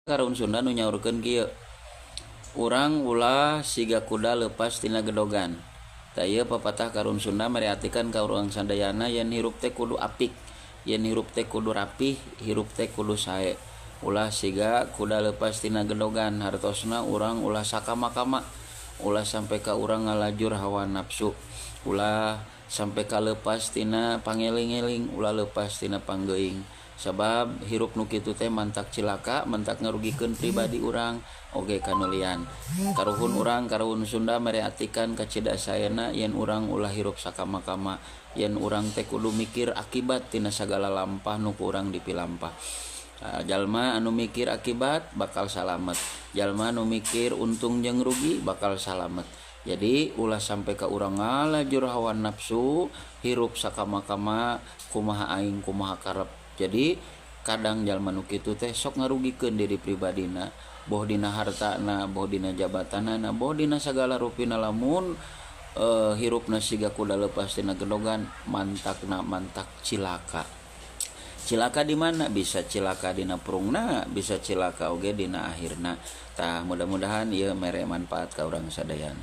Karuhun Sunda nu nyaurkeun kieu, "Urang ulah siga kuda leupas tina gedogan." Tah, ieu papatah karuhun Sunda mere atikan ka urang sadayana yen hirup teh kudu apik, yen hirup teh kudu rapih, hirup teh kudu sae. Ulah siga kuda leupas tina gedogan, hartosna urang ulah sakama-kama, ulah sampai ka urang ngalajur hawa nafsu, ulah sampai ka leupas tina pangeling-eling, ulah leupas tina panggeuing, sabab hirup nu kitu teh mantak cilaka, mantak ngarugikeun pribadi urang oge ka nu lian. Karuhun urang, karuhun Sunda, mere atikan kacida saena yen urang ulah hirup sakama-kama, yen urang teh kudu mikir akibat tina sagala lampah nu ku urang dipilampah. Jalma anu mikir akibat bakal salamet, jalma anu mikir untung jeung rugi bakal salamet. Jadi ulah sampai ka urang ngalajur hawa nafsu, hirup sakama-kama, kumaha aing, kumaha karep. Jadi kadang jalma nu kitu teh sok ngarugikeun diri pribadina, boh dina hartana, boh dina jabatanana, boh dina sagala rupina. Lamun hirupna siga kuda leupas tina gedogan, mantakna mantak cilaka. Cilaka di mana? Bisa cilaka dina purungna, bisa cilaka oge dina akhirna. Tah, mudah-mudahan ieu mere manfaat ka urang sadayana.